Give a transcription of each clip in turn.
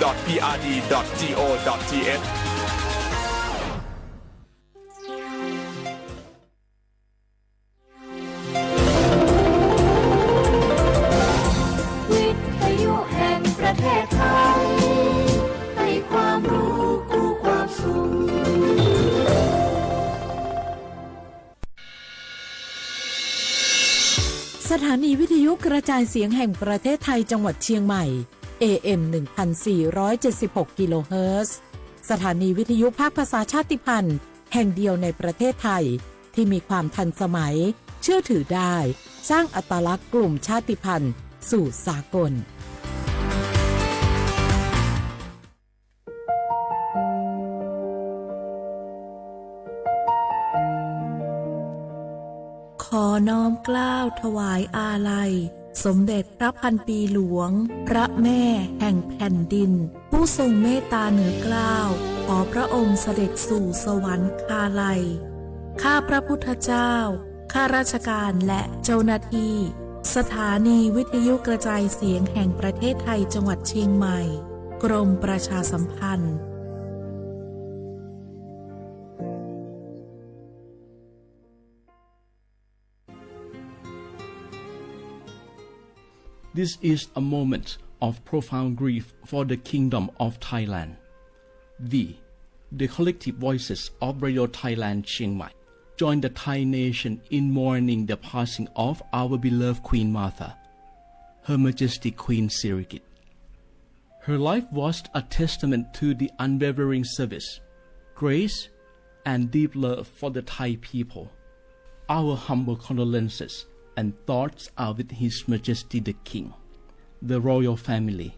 dot P R D dot G O dot T H. วิทยุแห่งประเทศไทย ให้ความรู้คู่ความสุข สถานีวิทยุกระจายเสียงแห่งประเทศไทยจังหวัดเชียงใหม่ เอ เอ็ม หนึ่งพันสี่ร้อยเจ็ดสิบหก กิโลเฮิรตซ์ สถานีวิทยุภาคภาษาชาติพันธุ์แห่งเดียวในประเทศไทย ที่มีความทันสมัย เชื่อถือได้ สร้างอัตลักษณ์กลุ่มชาติพันธุ์สู่สากล ขอน้อมเกล้าถวายอาลัย สมเด็จพระพันปีหลวง พระแม่แห่งแผ่นดิน ผู้ทรงเมตตาเหนือเกล้า ขอพระองค์เสด็จสู่สวรรคาลัย ข้าพระพุทธเจ้า ข้าราชการและเจ้าหน้าที่ สถานีวิทยุกระจายเสียงแห่งประเทศไทยจังหวัดเชียงใหม่ กรมประชาสัมพันธ์ This is a moment of profound grief for the Kingdom of Thailand. We, the collective voices of Radio Thailand Chiang Mai, join the Thai nation in mourning the passing of our beloved Queen Mother, Her Majesty Queen Sirikit. Her life was a testament to the unwavering service, grace, and deep love for the Thai people. Our humble condolences and thoughts are with His Majesty the King, the royal family,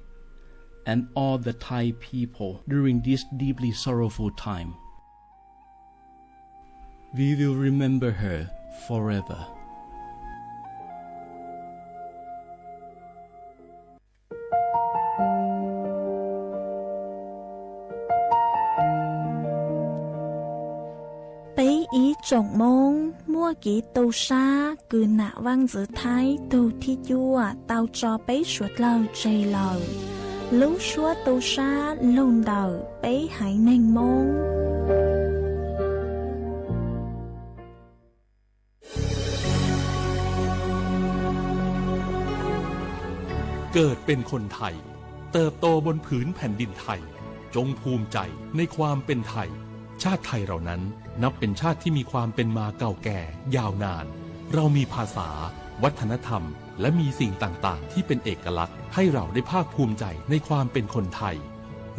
and all the Thai people during this deeply sorrowful time. We will remember her forever. ปี๊อีจ๋งโม้ง มั่วกีตูซา คือหน้าว่างเสือไทย ตูที่จั่ว เตาจอเป๊ะสวดเล่าใจเล่า ลูกชั่วตูซา ลูนเดา เป๊ะหายแน่งโม้ง เกิดเป็นคนไทย เติบโตบนผืนแผ่นดินไทย จงภูมิใจในความเป็นไทย ชาติไทยเรานั้นนับเป็นชาติที่มีความเป็นมาเก่าแก่ยาวนาน เรามีภาษา วัฒนธรรม และมีสิ่งต่างๆ ที่เป็นเอกลักษณ์ ให้เราได้ภาคภูมิใจในความเป็นคนไทย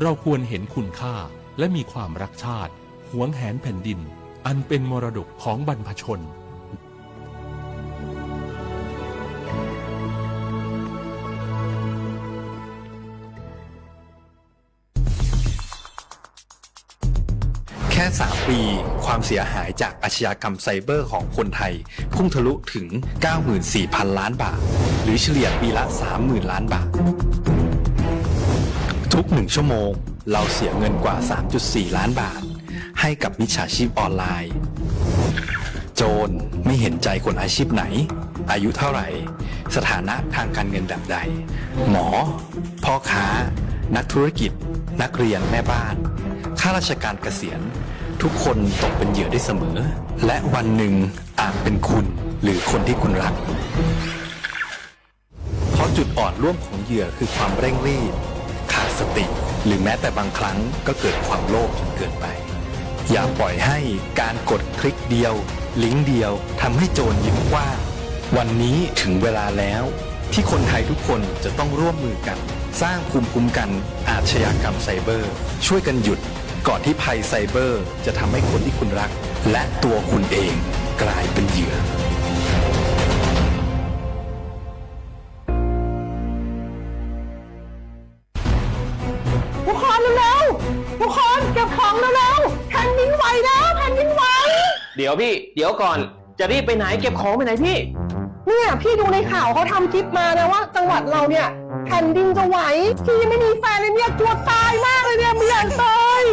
เราควรเห็นคุณค่า และมีความรักชาติ หวงแหนแผ่นดิน อันเป็นมรดกของบรรพชน แค่ สาม ปี ความเสียหายจากอาชญากรรมไซเบอร์ของคนไทย พุ่งทะลุถึง เก้าหมื่นสี่พัน ล้านบาท หรือเฉลี่ยปีละ สามหมื่น ล้านบาท ทุกหนึ่งชั่วโมง เราเสียเงินกว่า สามจุดสี่ ล้านบาท ให้กับมิจฉาชีพออนไลน์ โจรไม่เห็นใจคนอาชีพไหน อายุเท่าไหร่ สถานะทางการเงินแบบใด หมอ พ่อค้า นักธุรกิจ นักเรียน แม่บ้าน ข้าราชการเกษียณ ทุกคนตกเป็นเหยื่อได้เสมอ และวันหนึ่งอาจเป็นคุณ หรือคนที่คุณรัก เพราะจุดอ่อนร่วมของเหยื่อคือความเร่งรีบ ขาดสติ หรือแม้แต่บางครั้งก็เกิดความโลภจนเกินไป อย่าปล่อยให้การกดคลิกเดียว ลิงก์เดียวทำให้โจรยิ้มกว้าง วันนี้ถึงเวลาแล้ว ที่คนไทยทุกคนจะต้องร่วมมือกัน สร้างภูมิคุ้มกันอาชญากรรมไซเบอร์ ช่วยกันหยุด ก่อนที่ภัยไซเบอร์จะทำให้คนที่คุณรัก และตัวคุณเองกลายเป็นเหยื่อ ทุกคนเร็วๆ ทุกคนเก็บของเร็วๆ แผ่นดินไหวแล้ว แผ่นดินไหว เดี๋ยวพี่ เดี๋ยวก่อน จะรีบไปไหน เก็บของไปไหนพี่ เนี่ยพี่ดูในข่าวเขาทำคลิปมานะว่าจังหวัดเราเนี่ยแผ่นดินจะไหว พี่ยังไม่มีแฟนเลยเนี่ยกลัวตายมากเลยเนี่ยไม่อยากตาย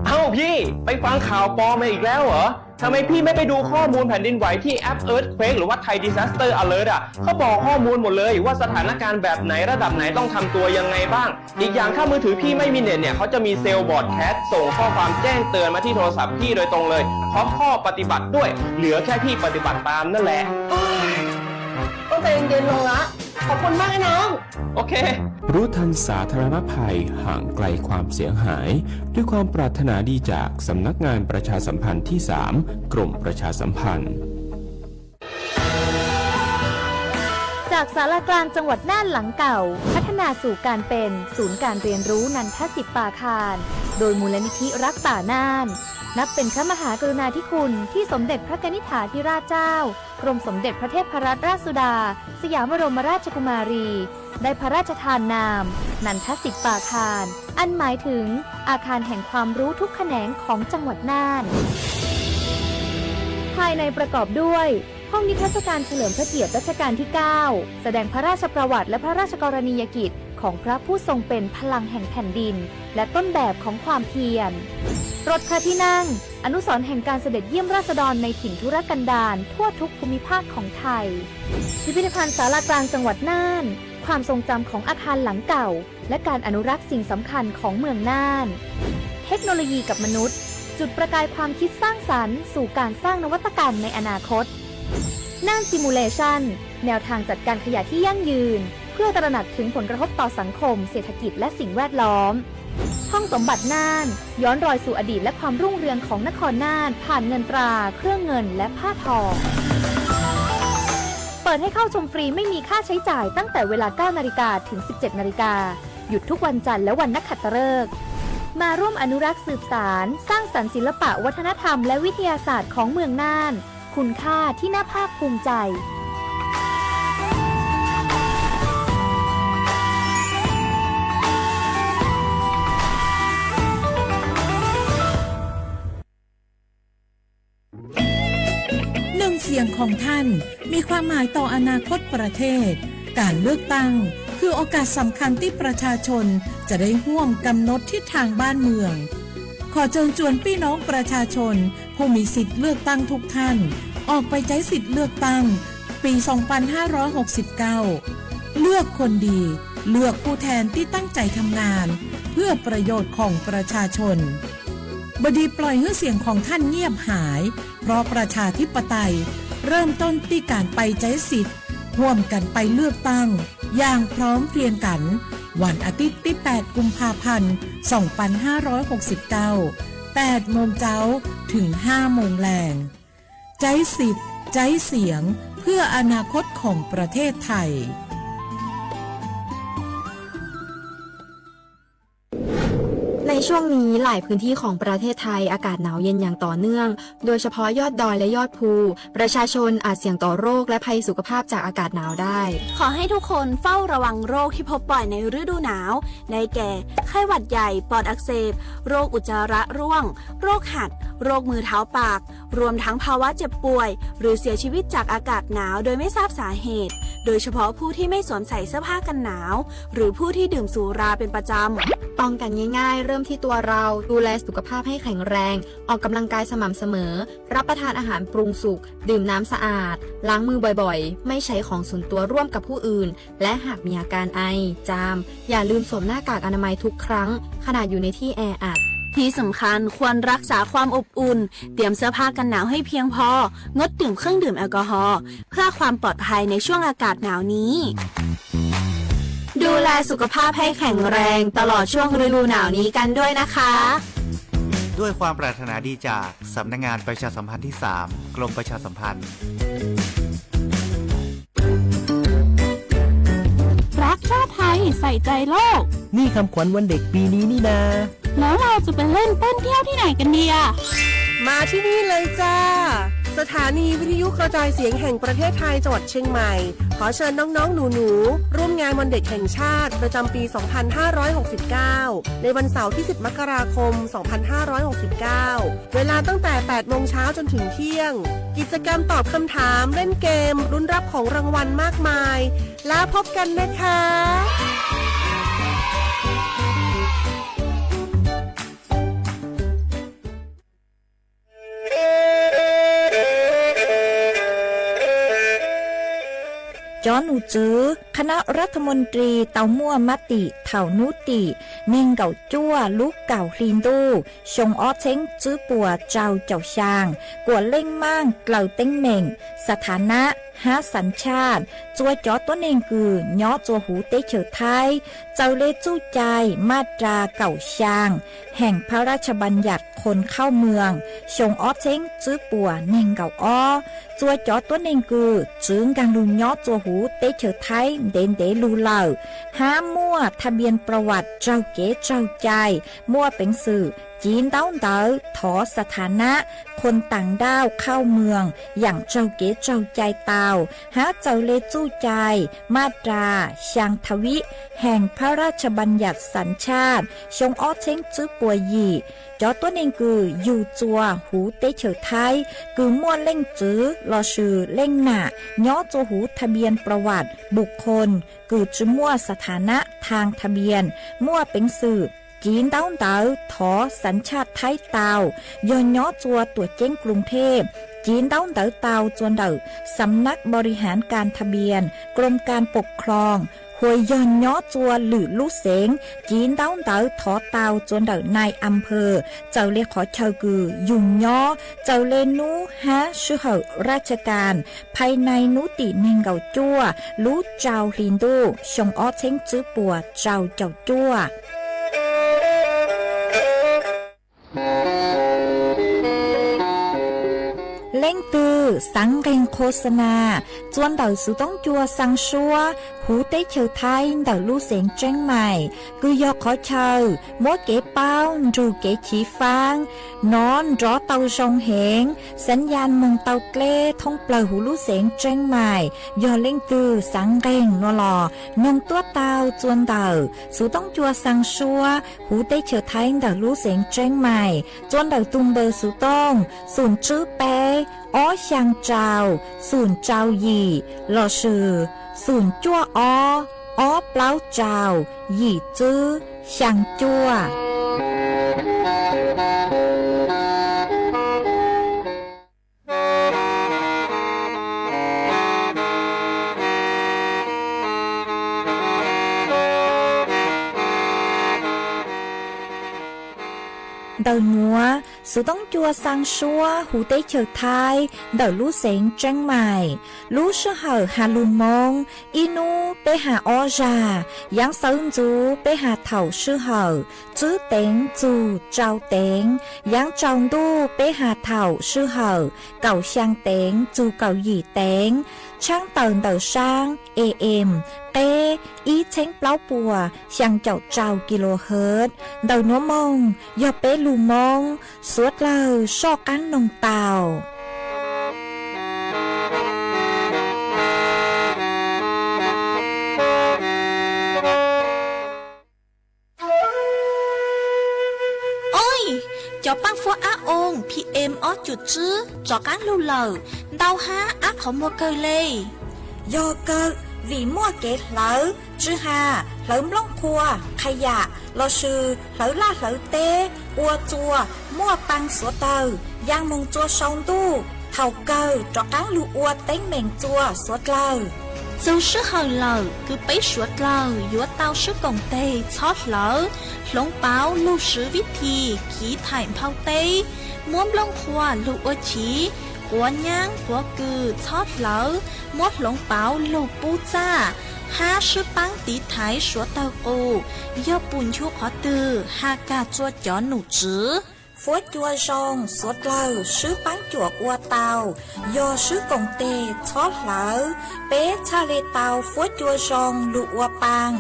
เอ้าพี่ ไป ฟังข่าวปลอมมาอีกแล้วเหรอ ทำไมพี่ไม่ไปดูข้อมูลแผ่นดินไหวที่แอป Earthquake หรือว่า Thai Disaster Alert อ่ะ เขาบอกข้อมูลหมดเลยว่าสถานการณ์แบบไหนระดับไหนต้องทำตัวยังไงบ้าง อีกอย่างถ้ามือถือพี่ไม่มีเน็ตเนี่ย เขาจะมีเซลล์บรอดแคสต์ส่งข้อความแจ้งเตือนมาที่โทรศัพท์พี่โดยตรงเลย พร้อมข้อปฏิบัติด้วย เหลือแค่พี่ปฏิบัติตามนั่นแหละ ต้องใจเย็นๆลงละ ขอบคุณมากนะน้อง โอเค รู้ทันสาธารณภัย ห่างไกลความเสียหาย ด้วยความปรารถนาดีจากสำนักงานประชาสัมพันธ์ที่สาม กรมประชาสัมพันธ์ จากศาลากลางจังหวัดน่านหลังเก่า พัฒนาสู่การเป็นศูนย์การเรียนรู้นันทสิทธิ์ปาคาร โดยมูลนิธิรักป่าน่าน นับเป็นพระมหากรุณาธิคุณที่สมเด็จพระกนิษฐาธิราชเจ้า กรมสมเด็จพระเทพรัตนราชสุดา สยามบรมราชกุมารี ได้พระราชทานนาม นันทสิทธิ์ปาคาร อันหมายถึงอาคารแห่งความรู้ทุกแขนงของจังหวัดน่าน ภายในประกอบด้วย ห้องนิทรรศการเฉลิมพระเกียรติรัชกาลที่เก้า แสดงพระราชประวัติและพระราชกรณียกิจของพระผู้ทรงเป็นพลังแห่งแผ่นดิน และต้นแบบของความเพียร รถพระที่นั่ง อนุสรณ์แห่งการเสด็จเยี่ยมราษฎรในถิ่นทุรกันดารทั่วทุกภูมิภาคของไทย พิพิธภัณฑ์ศาลากลางจังหวัดน่าน ความทรงจำของอาคารหลังเก่า และการอนุรักษ์สิ่งสำคัญของเมืองน่าน เทคโนโลยีกับมนุษย์ จุดประกายความคิดสร้างสรรค์สู่การสร้างนวัตกรรมในอนาคต น่าน Simulation แนวทางจัดการขยะที่ยั่งยืน เพื่อตระหนักถึงผลกระทบต่อสังคม เศรษฐกิจ และสิ่งแวดล้อม ห้องสมบัติน่าน ย้อนรอยสู่อดีตและความรุ่งเรืองของนครน่าน ผ่านเงินตรา เครื่องเงิน และผ้าทอ เปิดให้เข้าชมฟรีไม่มีค่าใช้จ่ายตั้งแต่เวลา เก้านาฬิกา ถึง สิบเจ็ดนาฬิกา หยุดทุกวันจันทร์และวันนักขัตฤกษ์ มาร่วมอนุรักษ์สืบสาน สร้างสรรค์ศิลปะวัฒนธรรมและวิทยาศาสตร์ของเมืองน่าน คุณค่าที่น่าภาคภูมิใจ หนึ่งเสียงของท่านมีความหมายต่ออนาคตประเทศ การเลือกตั้งคือโอกาสสำคัญที่ประชาชนจะได้ร่วมกำหนดทิศทางบ้านเมือง ขอเชิญชวนพี่น้องประชาชนผู้มีสิทธิ์เลือกตั้งทุกท่าน ออกไปใช้สิทธิ์เลือกตั้งปี สองพันห้าร้อยหกสิบเก้า เลือกคนดี เลือกผู้แทนที่ตั้งใจทำงาน เพื่อประโยชน์ของประชาชน บดีปล่อยให้เสียงของท่านเงียบหาย เพราะประชาธิปไตยเริ่มต้นที่การไปใช้สิทธิ์ ร่วมกันไปเลือกตั้ง อย่างพร้อมเพรียงกัน วันอาทิตย์ที่ แปด กุมภาพันธ์ สองพันห้าร้อยหกสิบเก้า แปด โมงเช้า ถึง ห้า โมงแลง ใช้สิทธิ์ ใช้เสียง เพื่ออนาคตของประเทศไทย ในช่วงนี้หลายพื้นที่ของประเทศไทยอากาศหนาวเย็นอย่างต่อเนื่อง โดยเฉพาะยอดดอยและยอดภู ประชาชนอาจเสี่ยงต่อโรคและภัยสุขภาพจากอากาศหนาวได้ ขอให้ทุกคนเฝ้าระวังโรคที่พบบ่อยในฤดูหนาว ได้แก่ ไข้หวัดใหญ่ ปอดอักเสบ โรคอุจจาระร่วง โรคหัด โรคมือเท้าปาก รวมทั้งภาวะเจ็บป่วย หรือเสียชีวิตจากอากาศหนาวโดยไม่ทราบสาเหตุ โดยเฉพาะผู้ที่ไม่สวมใส่เสื้อผ้ากันหนาว หรือผู้ที่ดื่มสุราเป็นประจำ ป้องกันง่ายๆ เริ่มที่ตัวเรา ดูแลสุขภาพให้แข็งแรง ออกกำลังกายสม่ำเสมอ รับประทานอาหารปรุงสุก ดื่มน้ำสะอาด ล้างมือบ่อยๆ ไม่ใช้ของส่วนตัวร่วมกับผู้อื่น และหากมีอาการไอ จาม อย่าลืมสวมหน้ากากอนามัยทุกครั้ง ขณะอยู่ในที่แออัด ที่สำคัญควรรักษาความอบอุ่น เตรียมเสื้อผ้ากันหนาวให้เพียงพอ งดดื่มเครื่องดื่มแอลกอฮอล์ เพื่อความปลอดภัยในช่วงอากาศหนาวนี้ ดูแลสุขภาพให้แข็งแรงตลอดช่วงฤดูหนาวนี้กันด้วยนะคะ ด้วยความปรารถนาดีจากสำนักงานประชาสัมพันธ์ที่สาม กรมประชาสัมพันธ์ รักชาติไทย ใส่ใจโลก นี่คำขวัญวันเด็กปีนี้นี่นา แล้วเราจะไปเล่นเต้นเที่ยวที่ไหนกันดีอะ มาที่นี่เลยจ้า สถานีวิทยุกระจายเสียงแห่งประเทศไทยจังหวัดเชียงใหม่ ขอเชิญน้องๆ หนูๆ ร่วมงานวันเด็กแห่งชาติประจำปี สองพันห้าร้อยหกสิบเก้า ในวันเสาร์ที่ สิบ มกราคม สองพันห้าร้อยหกสิบเก้า เวลาตั้งแต่ แปด โมงเช้าจนถึงเที่ยง กิจกรรมตอบคำถาม เล่นเกม ลุ้นรับของรางวัลมากมาย แล้วพบกันนะคะ Cov nom tswv คณะรัฐมนตรี tau muaj mab tim thaum hnub tim nees nkaum cuaj lub kaum hli ntuj xyoo ob txheeb tswb puas rau caum xyaa, kuam leej maaj dlaws teeb meem, สถานะ hab สัญชาติ txua cov tuab neeg kws nyob txua huv teb chaws Thaib, txawm le txuj cai maj ras kaum xyaa แห่งพระราชบัญญัติคนเข้าเมือง xyoo ob txheeb tswb puas nees nkaum ob. Txua cov tuab neeg kws tsi nkaag lug nyob txua huv teb chaws Thaib ntev ntev lug lawm, hab muaj ทะเบียนประวัติ raug kev tsaug cai, muaj peev xwm civ ntaub ntawv thov สถานะ คนต่างด้าวเข้าเมือง yaam raug kev tsaug cai tau, hab txawm le txuj cai maj ras xyaa ทวี แห่งพระราชบัญญัติสัญชาติ xyoo ob txheeb tswb puas yim. Cov tuab neeg kws yug txua huv teb chaws Thaib kws muaj leej txwv lossis leej nam nyob txua huv ทะเบียนประวัติบุคคล kws tsi muaj สถานะทางทะเบียน muaj peev xwm civ ntaub ntawv thov สัญชาติไทย tau, yog nyob txua tuam ceeb กรุงเทพ civ ntaub ntawv tau txua ntawm สำนักบริหารการทะเบียน กรมการปกครอง hua yog nyob txua lwm lub xeev civ ntaub ntawv thov tau txua ntawm นายอำเภอ txawm le qhov chaw kws yug nyob, txawm le nub hab sij hawm ราชการ ภายใน hnub tim nees nkaum cuaj lub rau hli ntuj xyoo ob txheeb tswb puas rau caum cuaj. Leej twg xaav nqeeg โฆษณา txua ntawm xuv toob cua xaa suab huv teb chaws Thaib ntawm lub xeev Tseeb Mais, kws yog qhov chaw muab kev paub nrug kev chiv faab nov nrov tau zoo heev, สัญญาณ moog tau dleb thoob plawg huv lub xeev Tseeb Mais. Yog leej twg xaav nqeeg nuav los noog tuab tau txua ntawm xuv toob cua xaa suab huv teb chaws Thaib ntawm lub xeev Tseeb Mais, txua ntawm tug npawb xuv tooj xoom tswb peb ob xyaa rau xoom rau yim lossis xoom cuaj ob ob plaub rau yim tswb xyaa cuaj. Ntawm nuav, xuv toob cua xaa suab huv teb chaws Thaib ntawm lub xeev Tseeb Mais. Lub sij hawm has lug Moob, ib nub peb has ob zag, yaav sawv ntxuv peb has thaum sij hawm tswb teev txug rau teev, yaav tsaus ntuj peb has thaum sij hawm kaum xyaa teev txug kaum yim teev, tshaab tawm ntawm saab A M qeb ib txheeb plaub puas xyaa caum rau kilohertz. Ntawm nuav moog yog peb lug Moob, suav dlawg soj qaab noog tau. Oj, cov paaj fuab ab oo P M ob cum tsib rov qaab lug lawm, ntau hab ab qhov muag kawg le. Yog kawg, vim muaj kev hlawv, tsi has hlawv nplooj qhuav, qha yam lossis hlawv laj hlawv teb ua txuas muaj paa suav dlawg, yaa moog txua sau ntuj, thaum kawg rov qaab lug ua teeb meem txua suav dlawg. Txug sij hawm lawm kws peb suav dlawg yuav tau sib koom teg txhob hlawv, hloov pauv lug swv vib thim kiv thaim nphau teb, muab nplooj qhuav lug ua chiv, quav nyaab quav kws txhob hlawv, muab hloov pauv lug pub txaj, hab sib paab tiv thaiv suav dlawg qus. Yog pum nchu qhov twg has kag txua cov nom tswv. Fuab cua zoo suav dlawg sib paab cuam ua tau, yog sib koom teg txhob hlawv, peb txhaj le tau fuab cua zoo lug ua paa.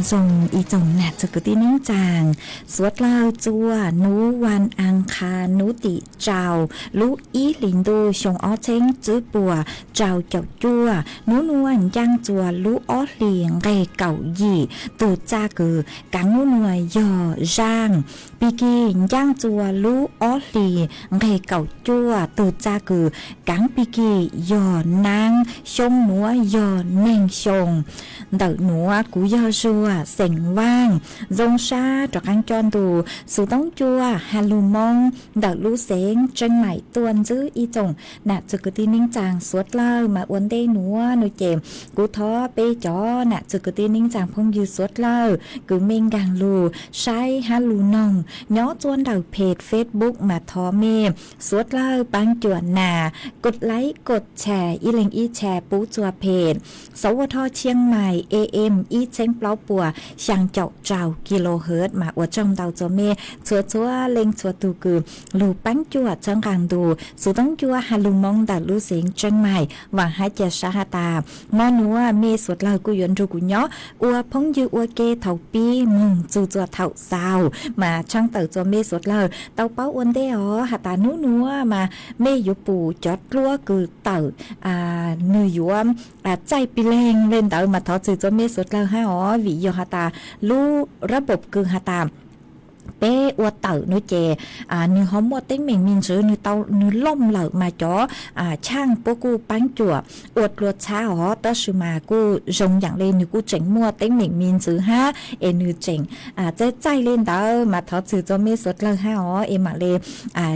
Zoo ib tsoom nam txwv kwv tij neej tsaa, suav dlawg txua nub vas as qhas nub tim rau lub ib hlis ntuj xyoo ob txheeb tsib puas rau caum cuaj, nub nuav ncaaj txua lub ob hlis nqeg kaum yim, tug txaj kws kaav nub nuav yog zaaj. Pig kig ncaaj txua lub ob hlis nqeg kaum cuaj, tug txaj kws kaav pig kig yog naab, xyoo nuav yog neeg xyoo. Ntawm nuav kuv yog Zuag xeem Vaaj, zoo sab rov qaab coj ntu xov tooj cua ha lug Moob ntawm lub xeev Tseeb Maim tuaj ntsib ib tsoom nam txwv kwv tij neej tsaa suav dlawg. Mas ua ntej nuav nuav ces kuv thov peb cov nam txwv kwv tij neej tsaa phooj ywg suav dlawg kws mej nkaag lug saib hab lug noog nyob txua ntawm peg Facebook mas thov mej suav dlawg paab cuam nas kod like kod share ib leeg ib share pub txua peg Sov Ua Dho Chiang Mai A M ib txheeb plaub puas xyaa caum rau kilohertz. Mas ua tsaug ntau txua mej txhua txhua leej txhua tug kws lug paab cuam txhawb nqaa ntu xov tooj cua ha lug Moob ntawm lub xeev Tseeb Maim. Vaam hab ca sab has tas, mo nuav mej suav dlawg kuj yuav nrug kuv nyob ua phooj ywg ua ke thaum pib moog txug txua thaum xaus. Mas tshaaj tawm txua mej suav dlawg tau paub ua ntej os has tas nub nuav mas mej yuav pum cov dluab kws tawm nwg yuav txaij pig leeg le ntawd mas thov txwm txua mej suav dlawg hab os, vim yog has tas lub rab npom kws has tas peb ua tawm nuav ces nwg ho muaj teeb meem me ntsis, nwg tau nwg looj lawm mas cov chaaj puab kuj paab cuam ua dlua txhab os, tab sis mas kuj zoo yaam le nwg kuj tseem muaj teeb meem me ntsis hab es nwg tseem txaij txaij le ntawd mas thov txwm txua mej suav dlawg hab os, es maam le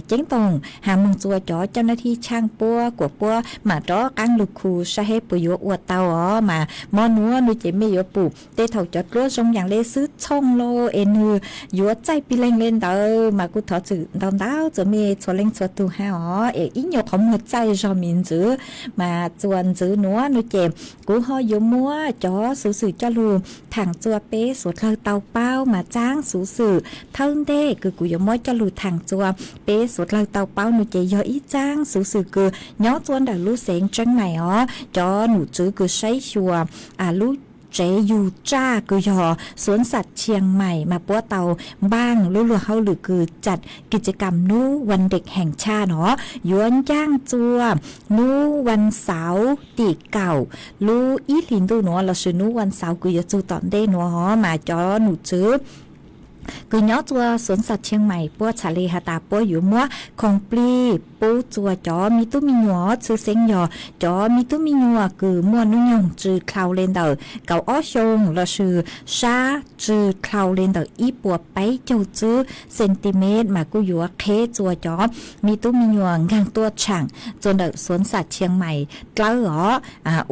ceeb toom has moog txua cov caj nab thib chaaj puab kuas puab maam rov qaab lug khu saib puas yuav ua tau os. Mas mo nuav nuav ces mej yuav pum tej thaum cov dluab zoo yaam le xwb txhooj lawm es nwg yuav txaij pig leeg le ntawd mas kuj thov txwm ntau ntau txua mej txhua leej txhua tug hab os, es ib nyuas qhov muag txaij zog me ntsis mas txua ntxiv nuav nuav ces kuv ho yuav muab cov xuv xwm coj lug thaam txua peb suav dlawg tau paub. Mas txaab xuv xwm thawj ntej kws kuv yuav muab coj lug thaam txua peb suav dlawg tau paub nuav ces yog ib txaab xuv xwm kws nyob txua ntawm lub xeev Tseeb Maim os, cov num tswv kws saib xyuas lub tsev yug tsaj kws yog Suav Xas Tshias Maim mas puab tau npaaj lub luag hauj lwm kws cam kis tsi kam nub vas dek heem tshaj no yuav ncaaj txua nub vas xauv tim kaum lub ib hlis ntuj nuav lossis nub vas xauv kws yuav txug tom ntej nuav os. Mas cov num tswv kws nyob txua Suav Xas Tshias Maim puab txhaj le has tas puab yuav muab khoom plig pub txua cov me tub me nyuam, tshwj xeeb yog cov me tub me nyuam kws muaj nub nyoog tsw dlhau le ntawm kaum ob xyoos lossis sab tsw dlhau le ntawm ib puas peb caug tswb centimet mas kuj yuav qheb txua cov me tub me nyuam nkaag tuaj tshaam txua ntawm Suav Xas Tshias Maim dlawb os.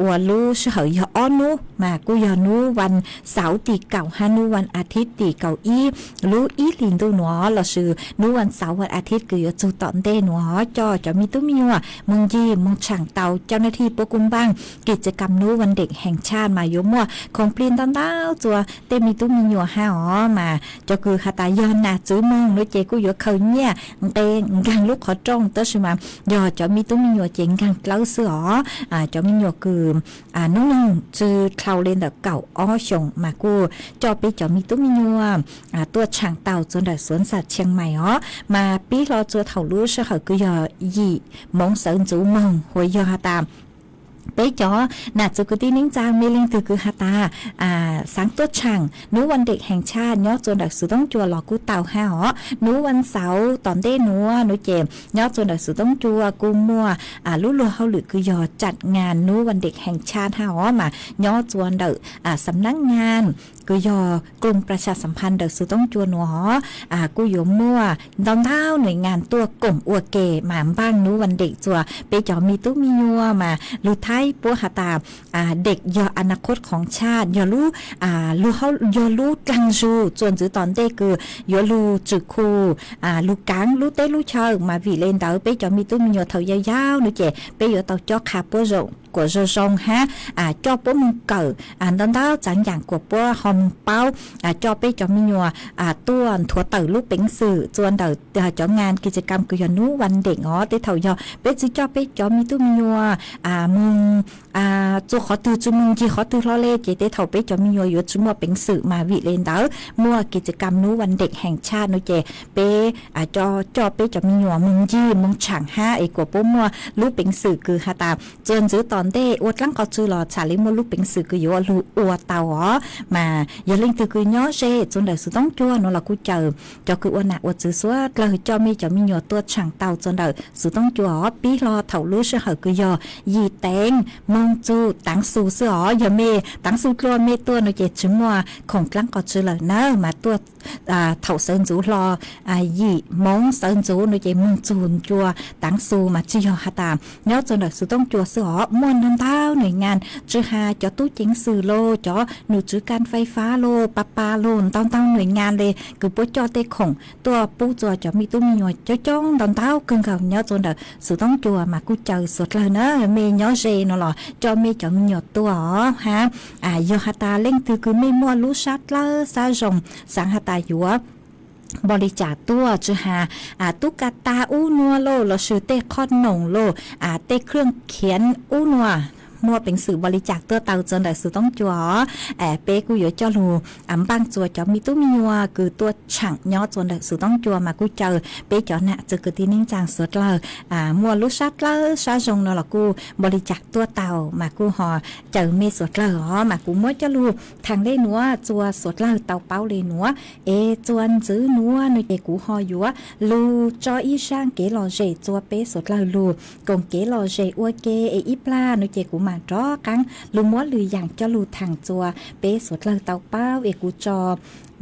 Ua lub sij hawm yog ob nub mas kuj yog nub vas xauv tim kaum hab nub vas as thiv tim kaum ib lub ib hlis ntuj nuav lossis nub vas xauv vas as thiv kws yuav txug tom ntej nuav coj cov me tub me nyuam moog ncig moog tshaam tau. Caj nab thib puab kuj npaaj kis tsi kam nub vas dek heem tshaj mas yuav muaj khoom plig ntau ntau txua tej me tub me nyuam hab os. Mas cov kws has tas yog nam txwv moog nuav ces kuj yuav khaws nyiaj nqe nkaag lub qhov rooj, tab sis mas yog cov me tub me nyuam ces nkaag dlawb xwb os. Cov me nyuam kws nub nyoog tsw dlhau le ntawm kaum ob xyoos mas kuj coj peb cov me tub me nyuam tuaj tshaam tau txua ntawm Suav Xas Tshias Maim os. Mas pib hlo txua thaum lub sij hawm kws yog yim moov sawv ntxuv moog, hos yog has tas peb cov nam txwv kwv tij neej tsaa mej leej twg kws has tas xaav tuaj tshaam nub vas dek heem tshaj nyob txua ntawm xuv toob cua los kuj tau hab os. Nub vas xauv tom ntej nuav nuav ces nyob txua ntawm xuv toob cua kuj muaj lub luag hauj lwm kws yog cam ngas nub vas dek heem tshaj hab os. Mas nyob txua ntawm xam nab ngas kws yog koom plas xas xam phas ntawm xuv toob cua nuav os kuj yuav muaj ntau ntau nws ngas tuaj koom ua ke mas npaaj nub vas dek txua peb cov me tub me nyuam. Mas lug Thaib puab has tas dek yog a na khot khoov tshaj, yog lub yog lub dlaag zug txua ntxiv tom ntej kws yuav lug tswm khu lug kaav lub teb lub chaw. Mas vim le ntawd peb cov me tub me nyuam thaum yau yau nuav ces peb yuav tau cob qha puab zoo kuas zoo zoo hab coj puab moog kawm ntau ntau tsav yaam kuas puab ho moog paub, coj peb cov me nyuam tuaj nthuav tawm lub peev xwm txua ntawm cov nkas kis kam kws yog nub vas deem os. Tej thaum yog peb tsi coj peb cov me tub me nyuam moog txua qhov twg tsi moog ncig qhov twg hlo le ces tej thaum peb cov me nyuam yuav tsi muaj peev xwm mas vim le ntawd muaj kis kam nub vas deem heev tshaj no ces peb coj peb cov me nyuam moog ncig moog tshaam hab es kuas puab muaj lub peev xwm kws has tas txua ntxwv tom ntej ua dlaab qhov twg los txham le muaj lub peev xwm kws yuav lug ua tau os. Mas yog leej twg kws nyob ze txua ntawm Xuv Toob Cua nuav los kuj caw cov kws ua nam ua txwv suav dlawg coj mej cov me nyuam tuaj tshaam tau txua ntawm Xuv Toob Cua os. Pib hlo thaum lub sij hawm kws yog yim teev moog txug tav su xwb os. Yog mej tav su dlua mej tuaj no ces tsi muaj khoom dlaab qhov twg lawm na, mas tuaj thaum sawv ntxuv hlo yim moov sawv ntxuv no ces moog txug ncua tav su mas tsi yog has tas nyob txua ntawm Xuv Toob Cua xwb os, muaj ntau ntau nwaam nyaam, tsi has cov tub ceev xwm los cov num tswv kas fais fab los pa pa los ntau ntau nwaam nyaam le kws puab coj tej khoom tuaj pub txua cov me tub me nyuam coob coob ntau ntau kawg nkaus nyob txua ntawm Xuv Toob Cua mas kuj caw suav dlawg na, mej nyob ze no los coj mej cov me nyuam tuaj os hab. Yog has tas leej twg kws mej muaj lub sab dlawb sab zoo xaav has tas yuav npaum li cas tuaj tsi has tub kas tas ub nuav los lossis tej qhov noom los tej khwj khiav ub nuav muaj peev xwm npaum li cas tuaj tau txua ntawm Xuv Toob Cua os. Peb kuj yuav coj lug npaaj txua cov me tub me nyuam kws tuaj tshaam nyob txua ntawm Xuv Toob Cua mas kuj caw peb cov nam txwv kwv tij neej tsaa suav dlawg muaj lub sab dlawb sab zoo no los kuj npaum li cas tuaj tau mas kuj ho caw mej suav dlawg os. Mas kuv muab coj lug thaam le nuav txua suav dlawg tau paub le nuav. Es txua ntxwv nuav no ces kuv ho yuav lug tso ib zaaj kev lom zem txua peb suav dlawg lug koom kev lom zem ua ke es ib plag no ces kuv mam rov qaab lug muab lwm yaam coj lug thaam txua peb suav dlawg tau paub. Es kuv tso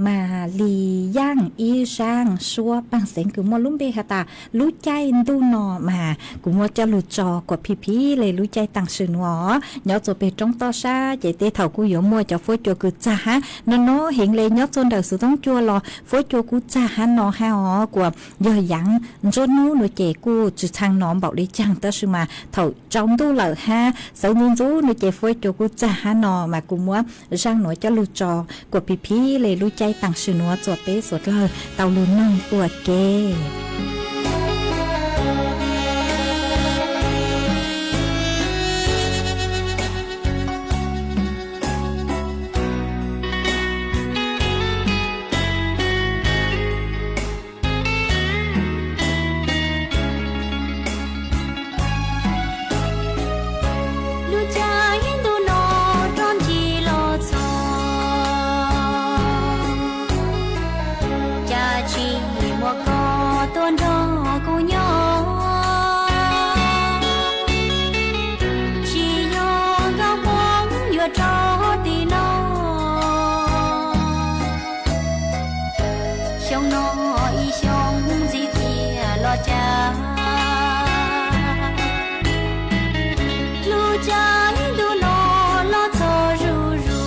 mas li yaaj ib zaaj suab paaj xeev kws muaj lub npe has tas lub caij ntuj no mas kuv muab coj lug tso kuas phim phim le lub caij taam sim nuav nyob txua peg roob toj sab ces tej thaum kuj yuav muaj cov fuab cua kws txag hab no no heev le nyob txua ntawm Xuv Toob Cua los fuab cua kuj txag hab no hab os. Kuas yog yaav ntsuab nub no ces kuj tsi txhaa no npaum li caag tab sis mas thaum tsaus ntuj lawm hab sawv ntxuv ntxuv no ces fuab cua kuj txag hab no mas kuv muab zaaj nuav coj lug tso kuas phim phim le lub caij taam sim nuav txua peb suav dlawg tau lug noog ua ke. Lub caij ntuj no rov ncig los txog, cas tsis muaj koj tuaj nrog kuv nyob. Tsis yog nkauj Hmoob yuav rov tim no, xyoo no ib xyoo ntxiv tiag los cas. Lub caij ntuj no los txog zuj zus,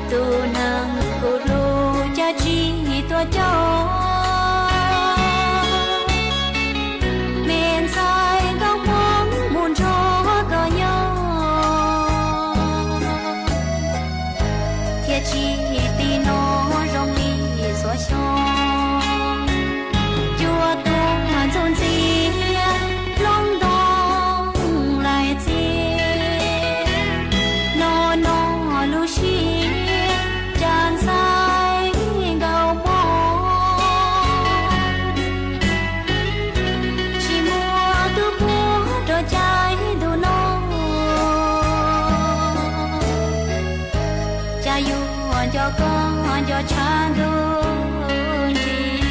tus neeg kuv hlub cas tsis tuaj coj. Me ntxhais nkauj Hmoob mus nrog koj nyob, thiaj tsis tim no zoo li txhua xyoo. Cua tuag ntxuj ntxiag loob ntoo lais txias, no no lub siab cas ntxhais nkauj Hmoob. Tsis muaj tub puag rau caij ntuj no, cas yuav nco koj nco tshav ntuj ntsis.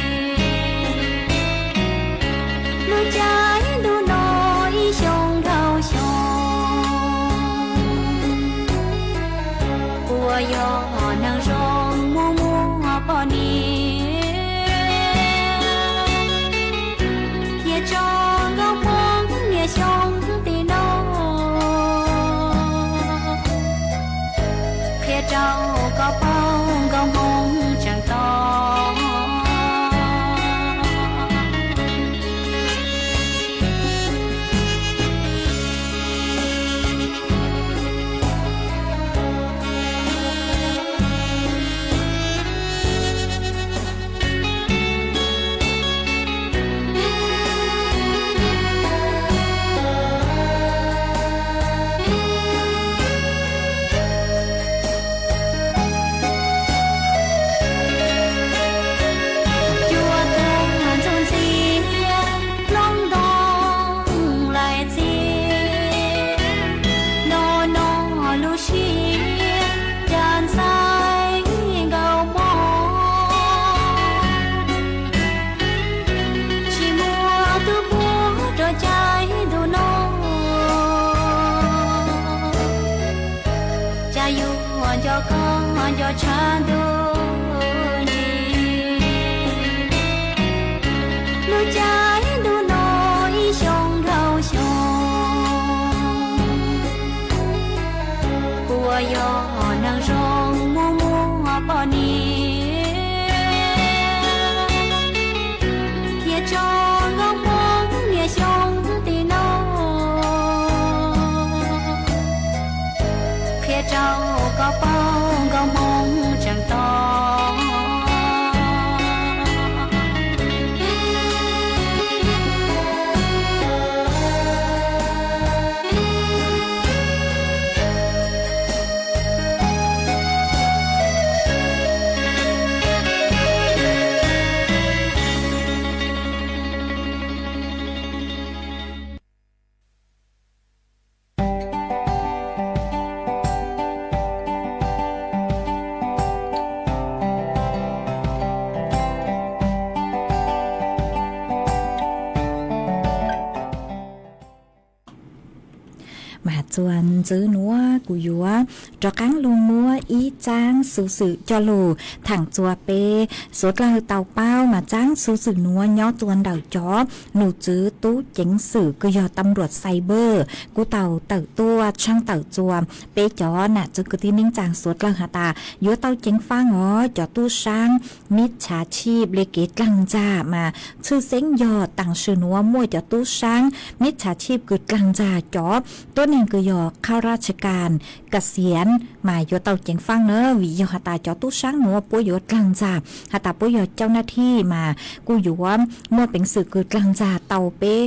Lub caij ntuj no ib xyoo dhau xyoo, puas yog neeg zoo muaj muaj poj niam, thiaj tso nkauj Hmoob niaj xyoo tim no. Qhia rau koj paub nkauj Hmoob tseem tau Koj nco tshav ntuj ntsis, lub caij ntuj no ib xyoo dhau xyoo, puas yog neeg zoo muaj muaj poj niam, qhia tso nkauj hmoob niaj xyoo tim no, qhia rau koj paub nkauj hmoob tseem tos. Mas txuas ntxiv nuav kuv yuav rov qaab lug muab ib txaab xuv xwm coj lug thaam txug peb suav dlawg tau paub. Mas txaab xuv xwm nuav nyob txug ntawm cov num tswv tub ceev xwm kws yog tam luam xais npawj kuj tau tawm tuaj tshaaj tawm txug peb cov nam txiv kwv tij neej tsaa suav dlawg has tas yuav tau ceev faab os cov tub saab mib txhav tshib le kev dlaag ntxag. Mas tshwj xeeb yog taam sim nuav muaj cov tub saab mib txhav tshib kws dlaag ntxag cov tuab neeg kws yog khab laj tsha kas ka xiav mas yuav tau ceev faab na. Vim yog has tas cov tub saab nuav puab yuav dlaag ntxag has tas puab yog cau naj thij mas kuj yuav muaj peev xwm kws dlaag ntxag tau peb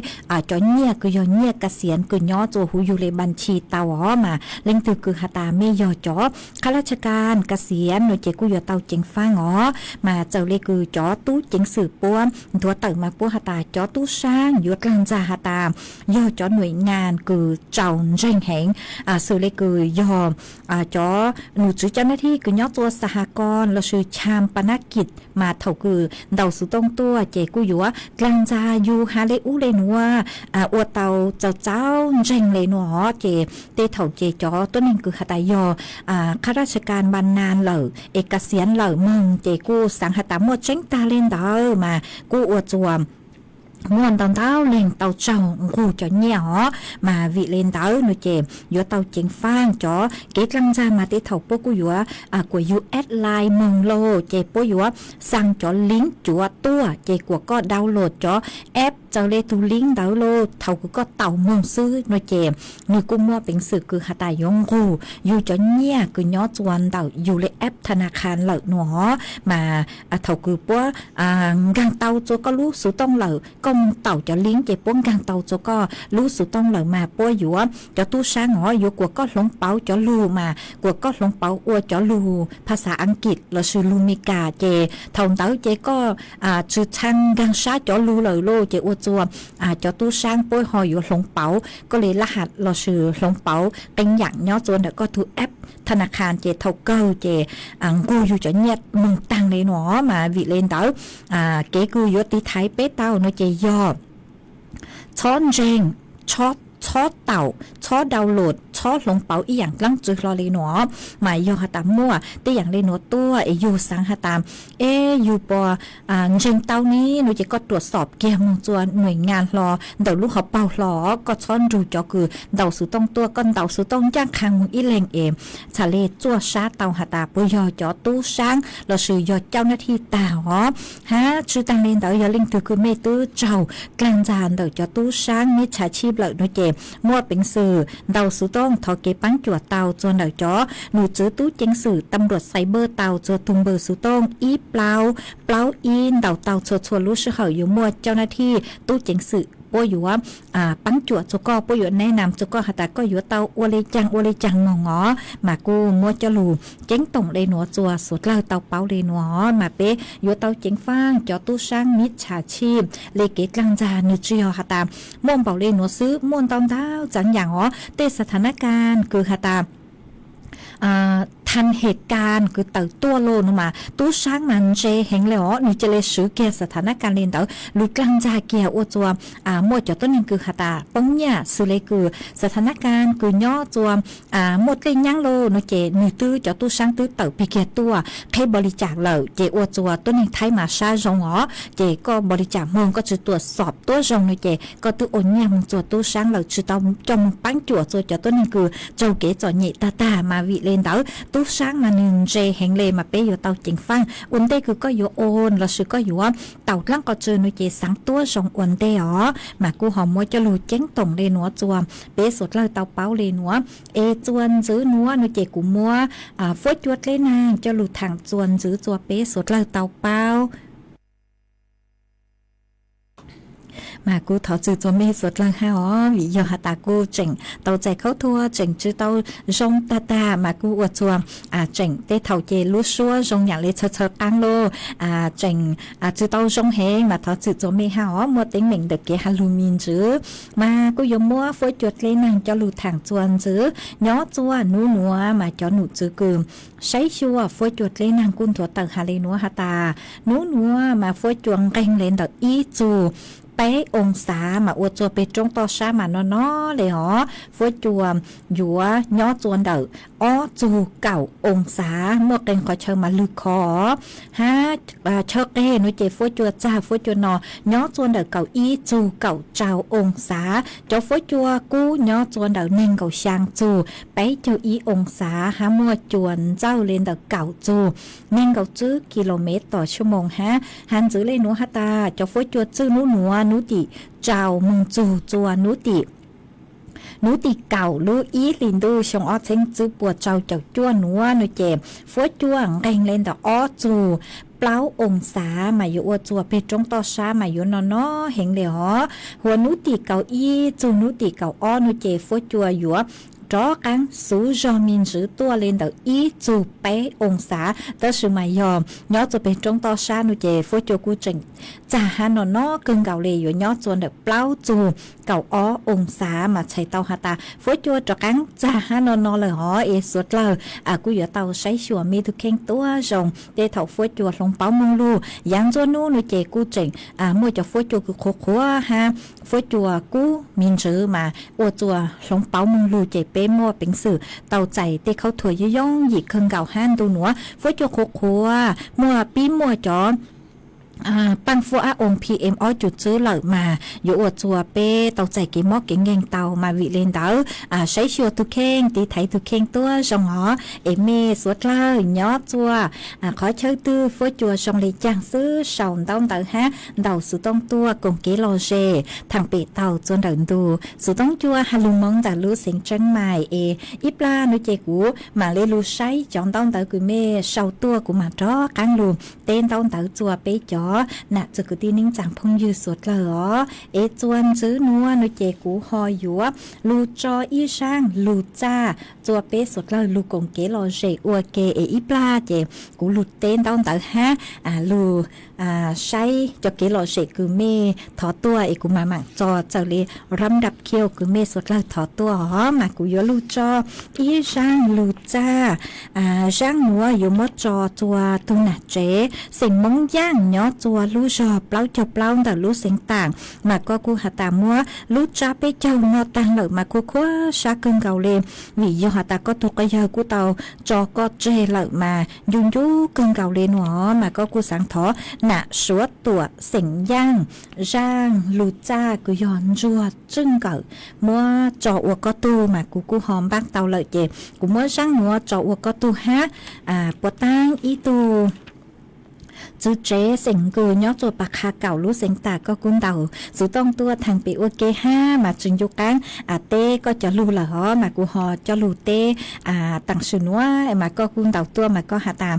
cov nyiaj kws yog nyiaj ka xiav kws nyob txug huv yug le npa tshis tau os. Mas leej twg kws has tas mej yog cov khab laj tsha kas ka xiav nuav ces kuj yuav tau ceev faab os. Mas txawm le kws cov tub ceev xwm puab nthuav tawm mas puab has tas cov tub saab yuav dlaag ntxag has tas yog cov nuaim nyaas kws tsaus ntseeg heev, xws le kws yog cov num tswv cau naj thij kws nyob txug xa ha kos lossis cham pa nab kis mas thaum kws ntaus xuv tooj tuaj ces kuj yuav dlaag ntxag yug has le ub le nuav ua tau txaus txaus ntseeg le nuav os. Ces tej thaum ces cov tuab neeg kws has tas yog khab laj tsha kas npa nas lawm es ka xiav lawm moog ces kuj xaav has tas muaj tseeb tag le ntawd mas kuj ua txuas muaj ntau ntau leeg tau tsaug nqug cov nyiaj os. Mas vim le ntawd nuav ces yuav tau ceev faab cov kev dlaag ntxag mas tej thaum puab kuj yuav kuas yug app Line moog lauj ces puab yuav xaa cov link cuav tuaj ces kuas koj download cov app txawm le tug link ntawd lauj, thaum kws koj taus moog xwb nuav ces nwg kuj muaj peev xwm kws has tas yuav nqug yug cov nyiaj kws nyob txug ntawm yug le app tha na kha lawm nuav. Mas thaum kws puab nkaag tau txug koj lub xuv tooj lawm, koj moog taus cov link ces puab nkaag tau txug koj lub xuv tooj lawm mas puab yuav, cov tub saab os, yuav kuas koj hloov pauv cov lug mas kuas koj hloov pauv ua cov lug phas xas Askiv lossis lug Mes Kas ces thaum ntawd ces koj tsi txhaj nkaag sab cov lug lawm lauj ces ua txuas cov tub saab puab ho yuav hloov pauv koj le laj has lossis hloov pauv qee yaam nyob txug ntawm koj tug app tha na kha ces thaum kawg ces nqug yug cov nyiaj moog taag le nuav. Mas vim le ntawd kev kws yuav tiv thaiv peb tau nuav ces yog txhob ntseeg, txhob taus, txhob download, txhob hloov pauv ib yaam dlaab tsi hlo le nuav. Mas yog has tas muaj tej yaam le nuav tuaj es yug xaav has tas, eb, yug puas ntseeg tau ne nuav ces koj ruam xom kiag moog txug nuaim nyaas hlo ntawm lub hauv paug hlo, koj txhob nrug cov kws ntaus xuv tooj tuaj, koj ntaus xuv tooj ncaaj qha moog ib leeg es txhad le txuaj sab tau has tas puas yog cov tub saab lossis yog cau naj thij tag os. Hab tsi taag le ntawd yog leej twg kws mej twb raug dlaag ntxag ntawm cov tub saab mib txhav tshib lawm nuav ces muaj peev xwm ntaus xuv tooj thov kev paab cuam tau txug ntawm cov num tswv tub ceev xwm tam luam xais npawj tau txug tug npawb xuv tooj ib plaub plaub ib, ntaus tau txhua txhua lub sij hawm yuav muaj cau naj thij tub ceev xwm puab yuav paab cuam txug koj, puab yuav neb nam txug koj has tas koj yuav tau ua le caag ua le caag moog os. Mas kuj muab coj lug ceeb toom le nuav txug xuav dlawg tau paub le nuav os. Mas peb yuav tau ceev faaj cov tub saab mib txhav tshib le kev dlaag ntxag, nwg tsi yog has tas muaj npaum le nuav xwb, muaj ntau ntau txaav yaam os. Tej xa tha nab kas kws has tas than hem kas kws tawm tuaj lauj no mas tub saab mas ntse heev le os, nws ca le swv kiag xa tha nab kas le ntawd lug dlaag ntxag kiag ua txug muaj cov tuab neeg kws has tas poob nyaj xws le kws xa tha nab kas kws nyob txug muaj dlej nyaab lauj no ces nws twb cov tub saab twb tawm pig kiag tuaj qheb npaum li cas lawm ces ua txug tuab neeg Thaib mas sab zoo os, ces koj npaum li cas moog koj tsi tuam xoom tuab zoo no ces koj twb ua nyiaj moog txug tub saab lawm, tsi tau coj moog paab cuam txug cov tuab neeg kws raug kev txom nyem tag tag mas vim le ntawd tub saab mas nws ntse heev le mas peb yuav tau ceev faaj ua ntej kws koj yuav ua lossis koj yuav tau dlaab qhov tswv no ces xaav tuab zoo ua ntej os. Mas kuj ho muab coj lug ceeb toom le nuav txug peb suav dlawg tau paub le nuav. Es txuas ntxiv nuav no ces kuv muab fuab cua dleb naag coj lug thaam txuas ntxiv txug peb suav dlawg tau paub. Mas kuv thov txim txug mej suav dlawg hab os, vim yog has tas kuv tseem tau txais khaub thuas tseem tsi tau zoo tag tag mas kuv ua txuas tseem tej thaum ces lub suab zoo yaam le txhawv txhawv qaab lauj, tseem tsi tau zoo heev mas thov txim txug mej hab os, muaj teeb meem ntawm kev has lug me ntsis. Mas kuj yuav muab fuab cua dleb naag coj lug thaam txuas ntxiv. Nyob txuas nub nuav mas cov num txwv kws saib xyuas fuab cua dleb naag kuj nthuav tawm has le nuav has tas nub nuav mas fuab cua nqeeg le ntawm ib txug peb oo xav mas ua txuas peg roob toj sab mas no no le os. Fuab cua yuav nyob txuas ntawm ob txug kaum oo xav, muaj qee qhov chaw mas lwg kho hab chaw qeg no ces fuab cua txag fuab cua no nyob txuas ntawm kaum ib txug kaum rau oo xav. Cov fuab cua kub nyob txuas ntawm neeg nkaum xyaa txug peb caug ib oo xav hab muaj cua ntxawj le ntawm kaum txug neeg nkaum tswb kis lus mev tom xuab moos hab. Has ntxiv le nuav has tas cov fuab cua txwj nub nuav nub tim rau moog txug txuas nub tim nub tim kaum lub ib hlis ntuj xyoo ob txheeb tswb puas rau caum cuaj nuav no ces fuab cua nqeeg le ntawm ob txug plaub oo xav mas yuav ua txuas peg roob toj sab mas yuav no no heev le os. Huas nub tim kaum ib txug nub tim kaum ob no ces fuab cua yuav rov qaab xuv zog me ntsis tuaj le ntawm ib txug peb oo xav, tab sis mas yog nyob txuas peg roob toj sab no ces fuab cua kuj tseem txag hab no no kawg nkaus le yuav nyob txuas ntawm plaub txug kaum ob oo xav mas txhais tau has tas fuab cua rov qaab txag hab no no lawm hov es suav dlawg kuj yuav tau saib xyuas mej tug kheej tuab zoo. Tej thaum fuab cua hloov paub moog lug yav ntuj nub no ces kuj tseem muaj cov fuab cua kws qhuav qhuav hab fuab cua kub me ntsis mas ua txuas hloov paub moog lug ces peb muaj peev xwm tau txais tej khaub thuas yooj yooj yim kawg nkaus hab ntu nuav fuab cua qhuav qhuav muaj pib muaj cov paaj fuab ab oo P M ob cum tswb lawm mas yuav ua txuas peb tau txais kev mob kev nkeeg tau mas vim le ntawd saib xyuas tug kheej tiv thaiv tug kheej tuab zoo hov es mej suav dlawg nyob txuas qhov chaw twg fuab cua zoo le caag xwb sau ntaub ntawv hab ntaus xuv tooj tuaj koom kev lom zem thaam pem tau txuas ntawm ntu xuv tooj cua has lug moov ntawm lub xeev Tseeb Maim es ib plag no ces kuv maam le lug saib cov ntaub ntawv kws mej sau tuaj kuv maam rov qaab lug teb ntaub ntawv txuas peb cov nam txwv kwv tij neej tsaa phooj ywg suav dlawg os. Es txuas ntxiv nuav no ces kuv ho yuav lug tso ib zaaj lug txaj txuas peb suav dlawg lug koom kev lom zem ua ke es ib plag ces kuv lug teb ntaub ntawv hab lug saib cov kev lom zem kws mej thov tuaj es kuv maam maam txo txawm le rab dab khiu kws mej suav dlawg thov tuaj os mas kuv yuav lug tso ib zaaj lug txaj. Zaaj nuav yuav muab tso txuas tug nam tsev xeem Moob Yaaj nyob txuas lub zog plaub caug plaub ntawm lub xeev Taam mas koj kuj has tas muab lub tsab peb caug no taag lawm mas kuj khuab sab kawg nkaus le vim yog has tas koj tug quas yawg kuj tau tso koj tseg lawm mas ncu ncu kawg nkaus le nuav mas koj kuj xaav thov nam Suav Tuam xeem Yaaj zaaj lug txaj kws yog ntsuag tswj nkawm muab tso ua koj tug mas kuv kuj ho npaaj tau lawm ces kuv muab zaaj nuav tso ua koj tug hab puav taab ib tug txwv tsev xeem Nkws nyob txuas Pas Qha Kaum lub xeev Taam koj kuj ntaus xuv tooj tuaj thaam pem ua ke hab mas tsi ncu qaab teb koj cov lug lawm hov mas kuv ho coj lug teb taam sim nuav mas koj kuj ntaus tuaj mas koj has tas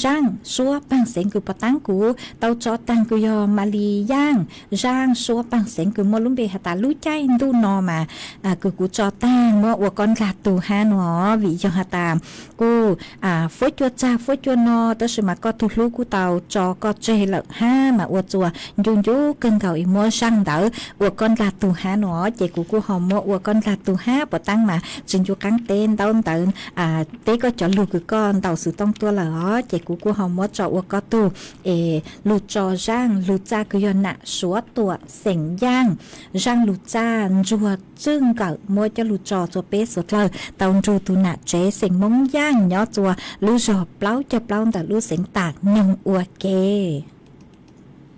zaaj suab paag xeev Nkws puav taab kuv tau tso taag kws yog Malis Yaaj zaaj suab paag xeev Nkws muaj lub npe has tas lub caij ntuj no mas kws kuv tso taag muab ua koj ndlag tug hab nuav vim yog has tas kuj fuab cua txag fuab cua no tab sis mas koj tug hlub kuj tau tso koj tseg lawm hab mas ua txuas ncu ncu kawg nkaus es muab zaaj ntawd ua koj ndlag tug hab no. Ces kuv kuj ho muab ua koj ndlag tug hab puas taab mas tsi ncu qaab teb ntaub ntawv teb koj cov lug kws koj ntaus xwm tooj tuaj lawm os. Ces kuv kuj ho muab tso ua koj tug es lug tso zaaj lug txaj kws yog nam Suav Tuam xeem Yaaj, zaaj lug txaj ntsuag txwj nkawm muab coj lug tso txua peb suav dlawg tau nrug tug nam tsev xeem Moob Yaaj nyob txua lub zog plaub caug plaub ntawm lub xeev Tam Nyoog ua ke.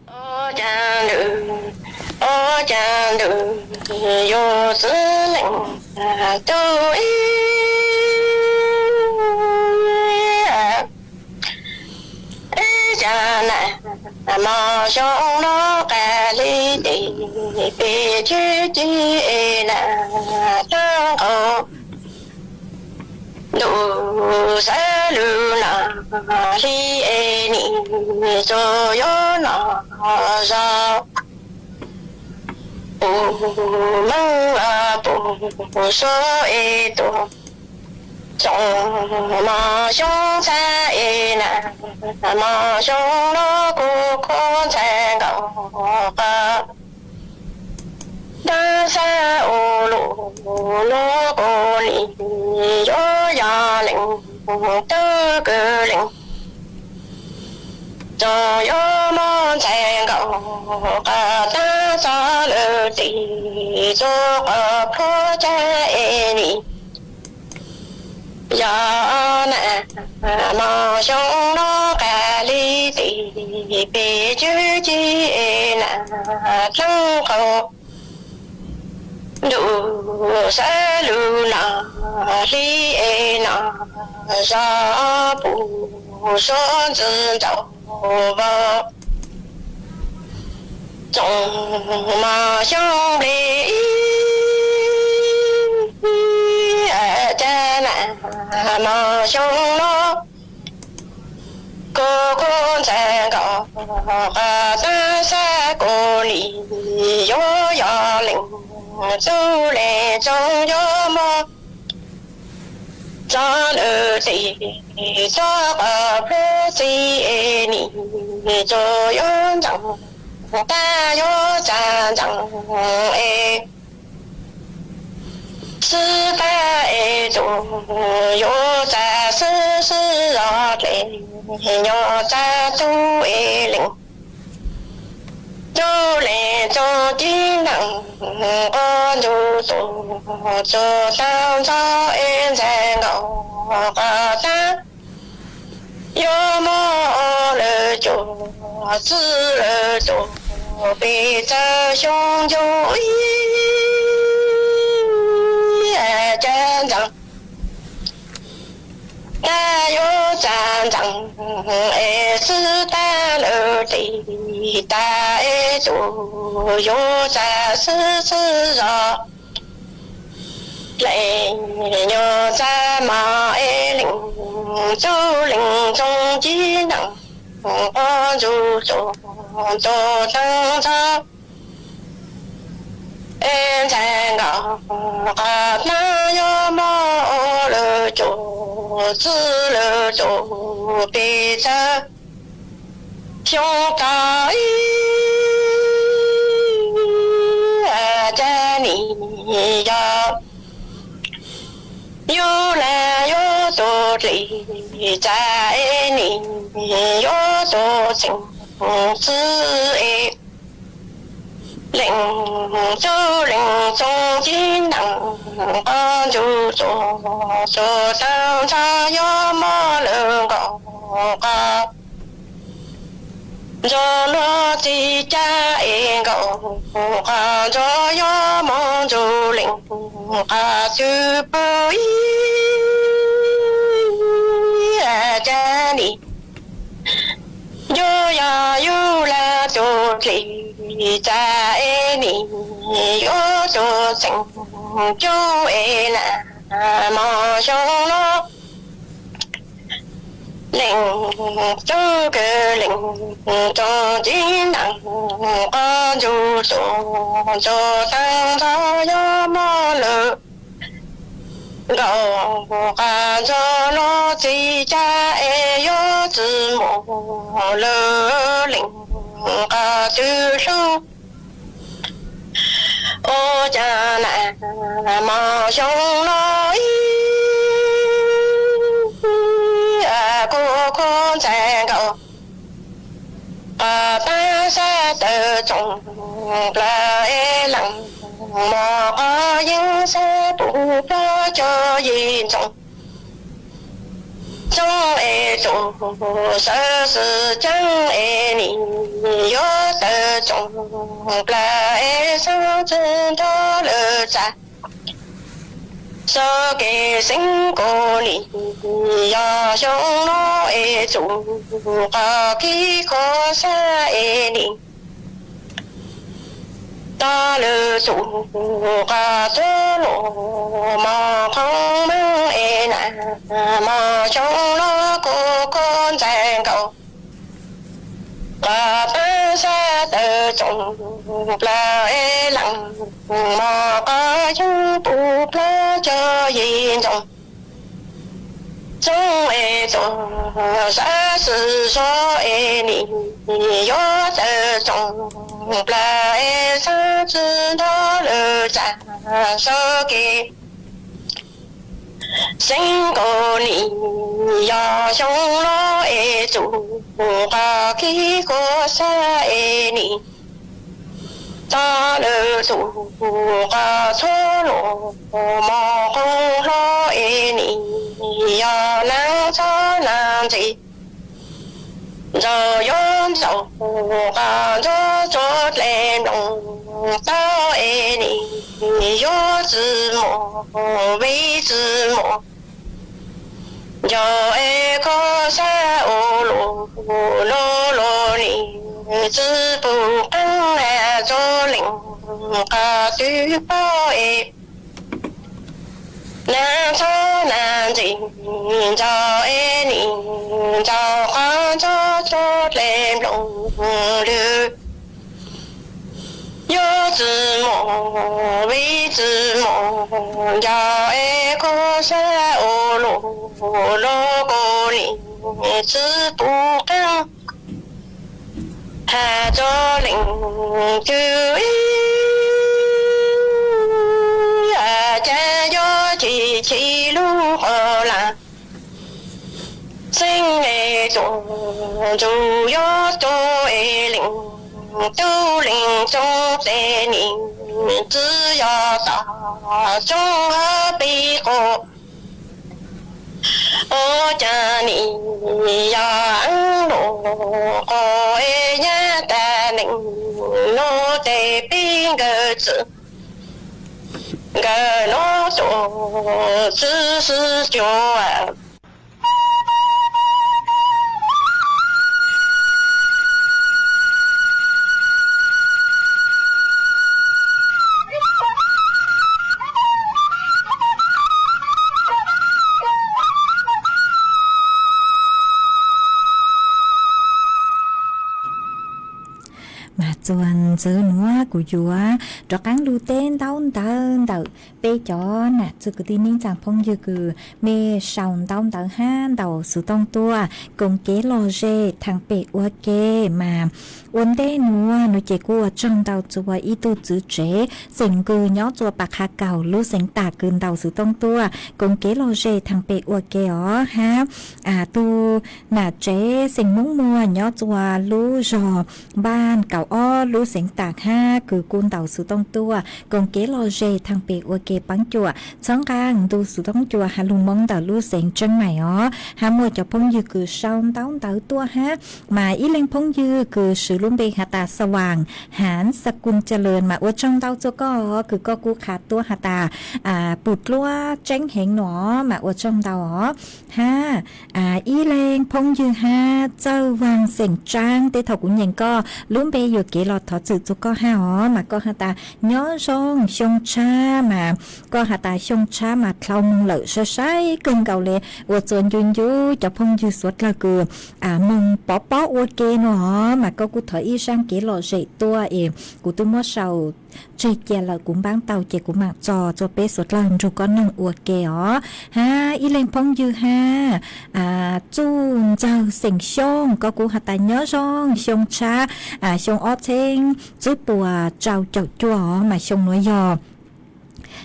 Ua cas ntawm, ua cas ntawm yus txwv leej tug ib cas na, mos xyoo no qas li tes pes tswv ci es na, tag nqaus ntuj xav lug no hli es nim txug yuav no zog pum meej pum suav es tuaj tsoom mos xyoo ntxhais es na, mos xyoo no kuv khuv ntxhais nkaus qhov tab xav ua luj no kuv nim yuav yog leej tug kws leej txug yuav mos ntxhais nkaus qhov tab xav lawm tes txug qhov khuv ntxhais es nim yog na, mos xyoo no qas li tes pes tswv ci es na, tag nqaus ntuj xav lug no hli es no zog pum suav ntxwv ntxaus vau tsoom mos xyoo nplej ib cas na, mos xyoo no kuv khuv ntxhais nkaus qhov tab xav kuv nim yuav yog leej tug leej txug yuav mos txog lawm tes txug qhov plub txi es nim txug yuav ntxeev tag yuav txag ntxeev es xwb tag es txug yuav txag xwb xwb zog dlej nyob txag tug es leej tug leej txug cib ntees nqos ntuj txug txug taag ntxhov es ntxhais nkaus qhov tab yuav mos lawm cuag txwv lawm cuag pes txawg xyoo ncu ib cas ntxeev tag yuav txag ntxeev es xwb tag lawm tes tag es txug yuav txag xwb xwb zog dlej nyob txag mas es leej tug leej txug cib ntees nqos ntuj txug txug taag ntxhov es ntxhais nkaus qhov tab yuav mos lawm cuag txwv lawm cuag pes txawg xyoo tag ib cas nim yog yug lawm yuav tug dlej txag es nim yuav tug txeem txwv es leej tug leej txug cib ntees nqos ntuj txug txug taag ntxhov yuav mos lawm nkaus qhov ntxhov luag txij caj es nkaus qhov ntxhov yuav mos ntuj leej qhov txwv pw ib cas nim yuav yog yug lawm tug dlej txag es nim yuav tug txeem cub es na mos xyoo no leej tug kws leej txug cib ntees nqos ntuj txug txug taag ntxhov yuav mos lawm nkaus qhov ntxhov luag txij caj es yuav txwv mus lawv leej qhov twg hlub. Ua cas na mos xyoo no ib kuj khuv ntxhais nkaus, qhov pab sab tawm tsoom plaws es leej mos qhov yeeb sab pus plob cov yim ntxoov. Txoob es tus sawv xwm ceeb es nim yuav tawm tsoom plaws es xeeb tsi nrog lawv txav. Txoj kev xeeb kaus nim yog xyoo no es tsum qhov khib khuav xab es nim tog lwm tsum qhov txhuab los mos qhov meej es na mos xyoo no kuj khuv ntxhais nkaus. Qhov pab sab tawm tsoom plaws es leej mos qhov yeeb pus plob cov yim ntxoov. Txoob es tus sawv xwm zog es nim yuav tawm tsoom plaws es xeeb tsi nrog lawv txav. Txoj kev xeeb kaus nim yog xyoo no es tsum qhov khib khuav xab es nim tog lwm tsum qhov txhuab los mos qhov hlob es nim yog nas txhob nas ntxim. Ntxaum yuav ntxaum qhov ntxob tsuas dlej nploos tau es nim yuav tsi mus vim tsi mus. Ncaus es khuav xab ua luj luj luj nim tsi pum qeeb na txhua leej qhov twg paub es nas txhob nas ntxim. Ntxaum es nim ntxaum qhov ntxob tsuas dlej nploos lwm yuav tsi mus vim tsi mus. Ncaus es khuav xab ua luj luj kuv nim tsi pum qeeb has txhua leej twg ib cas yuav tsis chim lub qhov lam xeeb es tuaj ntxuv yuav tuaj es leej tub leej xyoo tes nim tsi yog tom xyoo hab pib quas. Ua cas nim yog eeb luj quas es nyab tas neej nuav tes pib nkawd txwm nkawd nuav tuaj txwv xwb cuag. Mas txuas ntxiv nuav kuv yuav rov qaab lug teb ntaub ntawv ntawm peb cov nam txiv kwv tij neej tsaa phooj ywg kws mej sau ntaub ntawv hab ntaus xuv tooj tuaj koom kev lom zem thaam pem ua ke. Mas ua ntej nuav nuav ces kuj ua tsaug ntau txug ib tug txwv tsev xeem Nkws nyob txug Pas Qha Kaug lub xeev Tam kws ntaus xuv tooj tuaj koom kev lom zem thaam pem ua ke os hab tug nam tsev xeem Moob Muas nyob txug lub zog Npaj Kaum Ob lub xeev Tam hab kws kuj ntaus xuv tooj tuaj koom kev lom zem thaam pem ua ke. Paab cuam txhawb nqaa ntu xuv tooj cua has lug Moob ntawm lub xeev Tseeb Maim os hab muaj cov phooj ywg kws sau ntaub ntawv tuaj hab mas ib leeg phooj ywg kws swv lub npe has tas Xa Vaam Hav Xa Kun Ca Lwm mas ua tsaug ntau txug koj kws koj kuj qha tuab has tas pum dluab tseeb heev no mas ua tsaug ntau os. Hab ib leeg phooj ywg hab Txawj Vaag xeem Tsaab teb thaum kuv nyeem koj lub npe yuam kev los thov txim txug koj hab os mas koj has tas nyob zoo xyoo tshab mas koj has tas xyoo tshab mas dlhau moog lawm sai sai kawg nkaus le ua txuas ncu ncu cov phooj ywg suav dlawg kws moog pov pob ua ke no os mas koj kuj thov ib zaaj kev lom zem tuaj es kuv twb muab sau tseg cia lawm kuv npab tau ces kuv mam tso rua peb suav dlawg nrug koj noog ua ke os. Hab ib leeg phooj ywg hab, Txuj Ntxawg xeem Xyooj, koj kuj has tas nyob zoo xyoo tshab, xyoo ob txheeb tsib puas rau caum cuaj os, mas xyoo nuav yog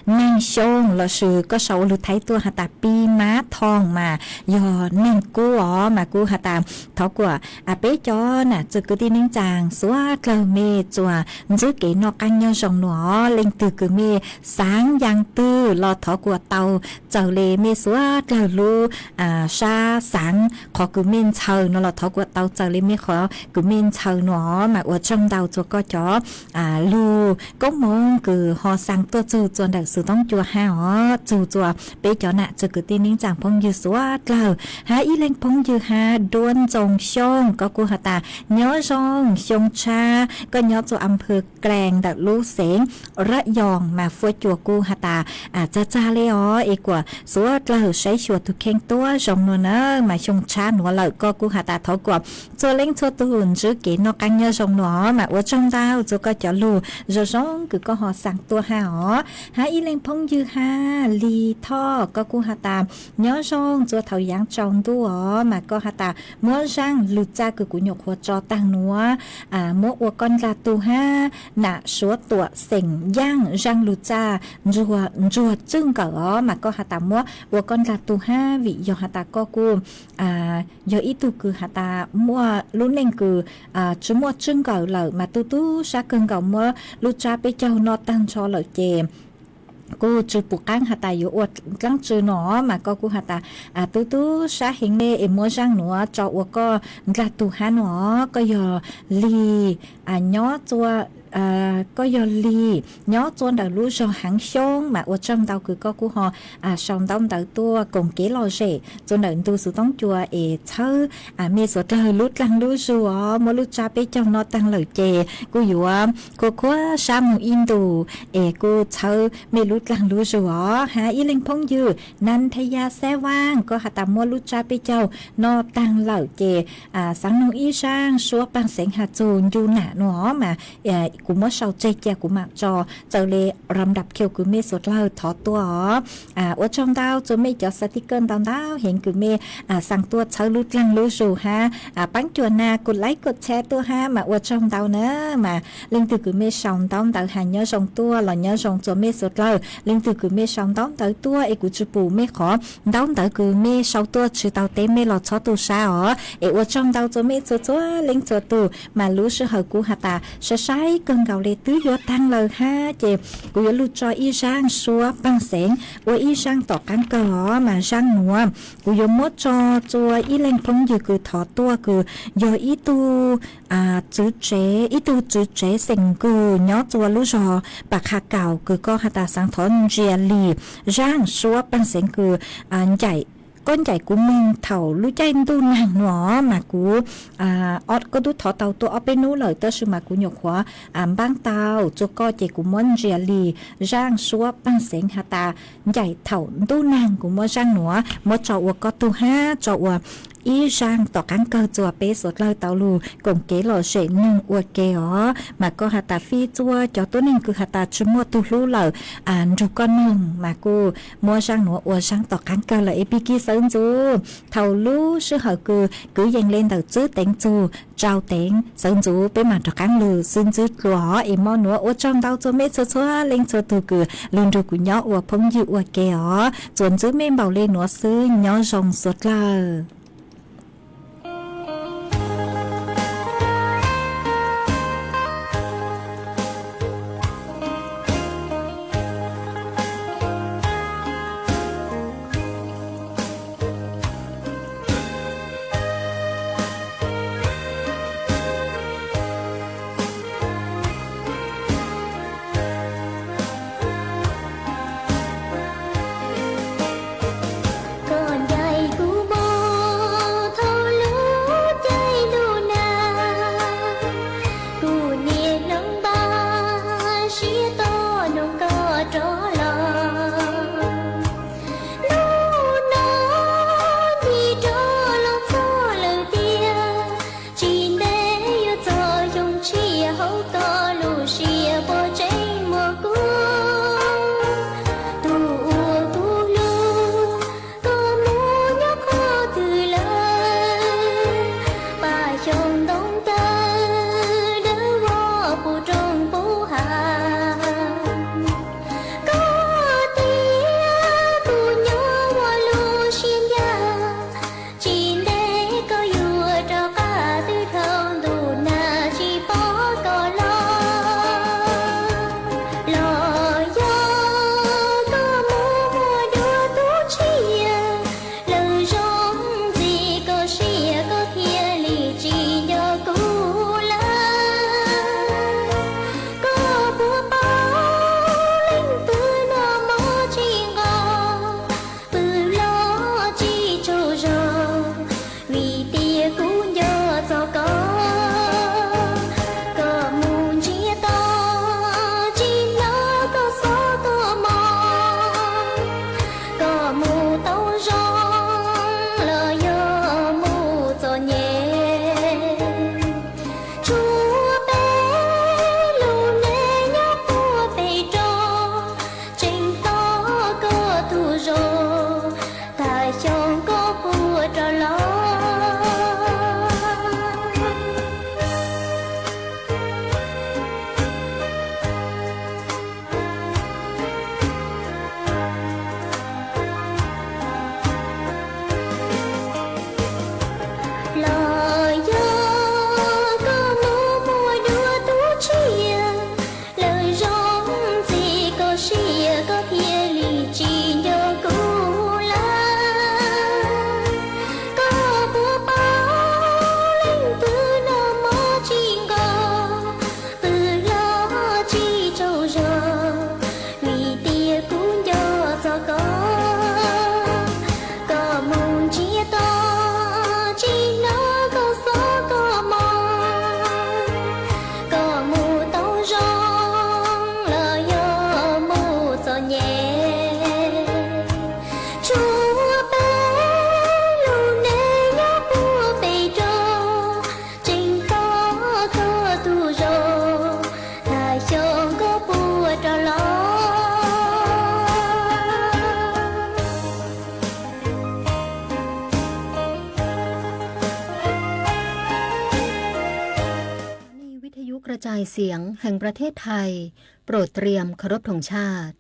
neeg xyoo lossis koj sau ua lug Thaib tuaj has tas pi mab thoo mas yog neeg kub os, mas kuj has tas thov kuas peb cov nam txiv kwv tij neej tsaa suav dlawg mej txuas ntsib kev noj qaab nyob zoo nuav os. Leej twg kws mej xaav yaa twg los thov kuas tau txaws le mej suav dlawg lub sab xaav, qhov kws mej ntshaw nuav los thov kuas tau txaws le mej qhov kws mej ntshaw nuav os. Mas ua tsaug ntau rua koj cov lug koob moov kws ho xaa tuaj txug rua ntawm xuv toob cua hab os, txug rua peb cov nam txiv kwv tij neej tsaa phooj ywg suav dlawg. Hab ib leeg phooj ywg hab Duab Ntxoo Xyooj, koj kuj has tas nyob zoo xyoo tshab, koj nyob rua am phaw Klaas ntawm lub xeev Rab Yoos, mas fuab cua kuj has tas txag txag le os, es kuas suav dlawg saib xyuas tug kheej tuab zoo nuav na. Mas xyoo tshab nuav lawm koj kuj has tas thov kuas txhua leej txhua tug ntsib kev noj qaab nyob zoo nuav os. Mas ua tsaug ntau rua koj cov lug zoo zoo kws koj ho xaa tuaj hab os. Hab ib leeg phooj ywg hab Lig Thoj, koj kuj has tas nyob zoo rua thaum yaav tsaus ntuj os, mas koj has tas muab zaaj lug txaj kws kuv nyuam qhuav tso taag nuav, muab ua koj ndlag tug hab nam suav tuam xeem Yaaj zaaj lug txaj ntsuag tswj nkawm os, mas koj has tas muab ua koj ndlag tug hab vim yog has tas koj kuj yog ib tug kws has tas muaj lub neej kws tsi muaj tswj nkawm lawm, mas tu tub sab kawg nkaus muab lub tsab peb caug noj taag nrho lawm ces kuj tsi pum qaab has tas yuav ua dlaab tsi no, mas koj kuj has tas tu tub sab heev le es muab zaaj nuav tso ua koj ndlag tug hab no. Koj yog Lig, nyob, koj yog Lig nyob rua ntawm lub zog Haav Xyoob, mas ua tsaug ntau kws koj kuj ho sau ntaub ntawv tuaj koom kev lom zem rua ntawm ntu xuv toob cua es txhawb mej suav dlawg lub dlaag lub zug os. Muab lub tsab peb caug noj taag lawm ces kuj yuav khuab khuab sab moog ib ntus es kuj txhawb mej lub dlaag lub zug os. Hab ib leeg phooj ywg Nas Thas Yas Xab Vaaj, koj has tas muab lub tsab peb caug noj taag lawm ces xaav noog ib zaaj suab paag xeev has txug ncu nam no os, mas kuv muab sau tseg cia kuv mam tso txaws le ram dap khiu kws mej suav dlawg thov tuaj os. Ua tsaug ntau rua mej cov xav tij kawj ntau ntau heev kws mej xaa tuaj txhawb lub dlaag lub zug hab paab cua na kuv like kuv share tuaj hab, mas ua tsaug ntau na. Mas leej twg kws mej sau ntaub ntawv has nyob zoo tuaj los nyob zoo rua mej suav dlawg, leej twg kws mej sau ntaub ntawv tuaj es kuv tsi pum mej qhov ntaub ntawv kws mej sau tuaj tsi tau teb mej los txhob tu sab os. Es ua tsaug ntau rua mej txhua txhua leej txhua tug, mas lub sij hawm kuv has tas sai sai kawg nkaus le twb yuav taag lawm hab ces kuv yuav lug tso ib zaaj suab paag xeev ua ib zaaj tom qaab kawg os. Mas zaaj nuav kuv yuav muab tso rua ib leeg phooj ywg kws thov tuaj kws yog ib tug tswv tsev, ib tug tswv tsev xeem Kws nyob rua lub zog Pas Qha Kaus kws koj has tas xaav thov ntsia li zaaj suab paag xeev kws ncaim, koj ncaim kuv moog thaum lub caij ntuj naag nuav mas kuv, koj tub thov tau tuaj ob peb nub lawm tab sis mas kuv nyuam qhuav npaab tau rua koj ces kuv muab ntsia li zaaj suab paag xeev has tas ncaim thaum ntuj naag. Kuv muab zaaj nuav muab tso ua koj tug hab tso ua ib zaaj tom qaab kawg rua peb suav dlawg tau lug koom kev lom zem noog ua ke os. Mas koj has tas fij rua cov tuab neeg kws has tas tsi muaj tug hlub lawm nrug koj noog, mas kuj muab zaaj nuav ua zaaj tom qaab kawg lawm es pig kig sawv ntxuv. Thaum lub sij hawm kws kwv yees le ntawm tsib teev txug rau teev sawv ntxuv peb mam rov qaab lug xwb ntsib dlua os. Es mo nuav ua tsaug ntau rua mej txhua txhua leej txhua tug kws lug nrug kuv nyob ua phooj ywg ua ke os. Tsuas ntsib mej npaum le nuav xwb, nyob zoo suav dlawg. Koj ncaim kuv moog thaum lub caij ntuj nag, kuv niaj hnub npaj siab tos noog koj rov los. Hnub no ncig rov los txog lawm tiag, tsis ntev yuav txog xyoo tshiab hauv koj lub siab puas tseeb Tsis yog koj thiaj li tsis nco kuv lawm. Koj puas paub leej twg noj mov tsis nqos, pw hlo tsis tsaug zog, vim tias kuv nco txog koj. Koj mus ntsiag to, tsis hnov koj xov koj mos. Koj mus tau zoo los yog mus txom nyem, tshuav peb lub neej nyob puag pem roob, tseem tos koj tus zoo, thaj xyoo koj puas rov los.นีวิทยุกระจายเสียงแห่งประเทศไทย โปรดเตรียมเคารพธงชาติ